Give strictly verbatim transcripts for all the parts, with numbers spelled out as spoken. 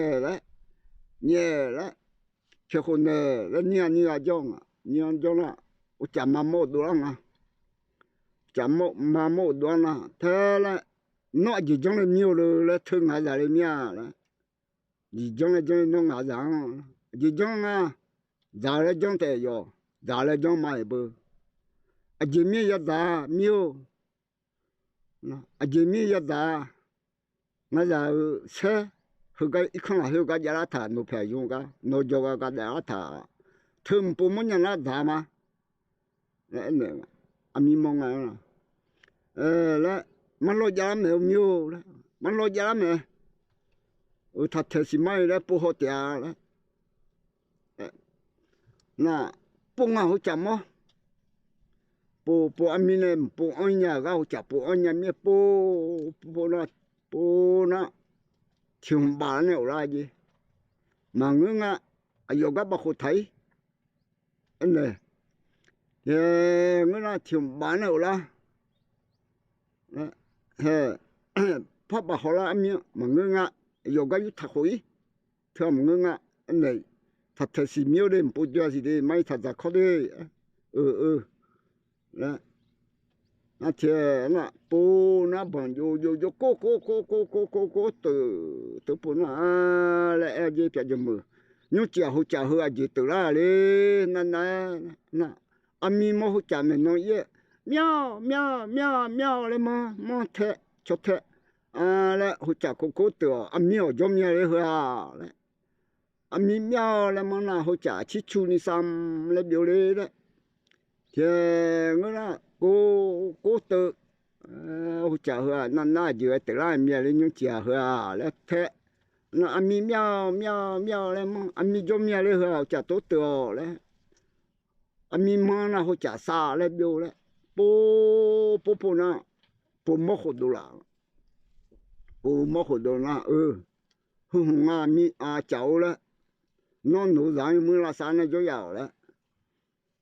nyaef laer, nyaef laer, pyaeqkhof naeq laer nir-a nir-a jawr nga, nir-anr jawr nar, uqcaf mamawr-eu dovlar nga. Uqcaf mamawr-eu dovlar nar, tae laer, nawr aqjeq janr nae mir-eu le laer teu ngaq zaq le mir-a laer. Aqjeq janr laer janr-ir nawr ngaq zaq-anr, aqjeq janr nga, dzaq laer janr taef yawq, dzaq laer janr ma-iq beu. Aqjeq mir-eu yadzaq mir-or, aqjeq mir-eu yadzaq, ngaq zaq-euq saer, heugar irkanr lafkhoer gar javlar taq, nawq paeq aqyawf gar nawq jawrgar gar daeflar taq, teu mqpov mawrnya nar dzaq ma. Laer aernaeq, aqmir mawr nga laer, marlawr javlar maeq-eu mir-or laer, marlawr javlar maeq, euq taqtaeq siqmar-ir laer pov haw taef-a laer. Nar, pov nga heucaf mawr, pov pov armir nae mqpov anr nya-euq gar heucaf pov anr nya mir-aer pov, pov nar, pov nar, tiq hmq baf nae of lar jeq, maqngeur nga, aqyawf gar bafkhof taq-ir. Aernaeq, ngeur nar tiq hmq baf nae of lar, par baf haw lar armir-anr maqngeur nga, aqyawf gar yurtaq khof-ir, teu-aq maqngeur nga. Aernaeq, taqtaeq siqmir-or de, mqpov jawr-a siq de, mar-ir taq dzaq kawr de, eu eu laer, nar tiq nar pov nar banq jov jov jov kov kov kov kov kov kov kov teuq teu pov nar, laer aer-a jeq pyaq jawq meuq, nymrcif-aq heucaf heu aqjeq teuflar le, nar nar, nar, armir mawr heucaf maeqnan ir-aer, myar myar myar myar laer manr manr tae caw tae laer heucaf kov kov teuq-awq, armir-awq jawr mya le heu-aq laer, armir myar-awr laer manr nar heucaf circu ni sam laer byov le laer, tiq ngeur nar kov kov teuq, heucaf heu-aq nar nar aqjeq ghae teuflar mya le nymrcif-aq heu-aq laer tae, nar armir myar-awr myar-awr myar-awr laer manr, armir jawr mya le heu-aq heucaf tov teuq-awq laer, armir manr nar heucaf sav laer byov laer, pov pov pov nar, pov mawr khofdov laf, pov mawr khofdov nar-eu, heu hmq nga mir-a caf-or laer, nawr noeq zaq-anr yawmuir lavsav nae jawr ya-awq laer,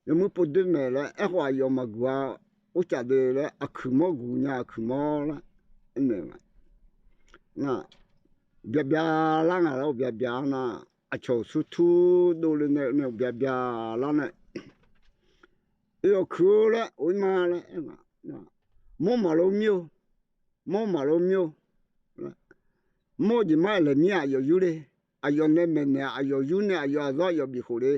yawmuir pov doer maeq laer, aerkhawf aqyawf maqguq-a, or caf de laer, aqkuiq mawr guq nya aqkuiq mawr laer, aernaeq nga. Nar, bya bya lar ngaq lar-awq bya bya nar, aqcawq sur tur dovle nae nae bya bya lar nae, oe awq kuiq-or laer or-ir ma laer aer nga. Mawr maqlor mir-or, mawr maqlor mir-or, mawr jeq mar laeq mir-aq aqyawf yur le, aqyawf nae maeqnaeq-aq aqyawf yur nae aqyawf aqzawr aqyawf bifkhof le.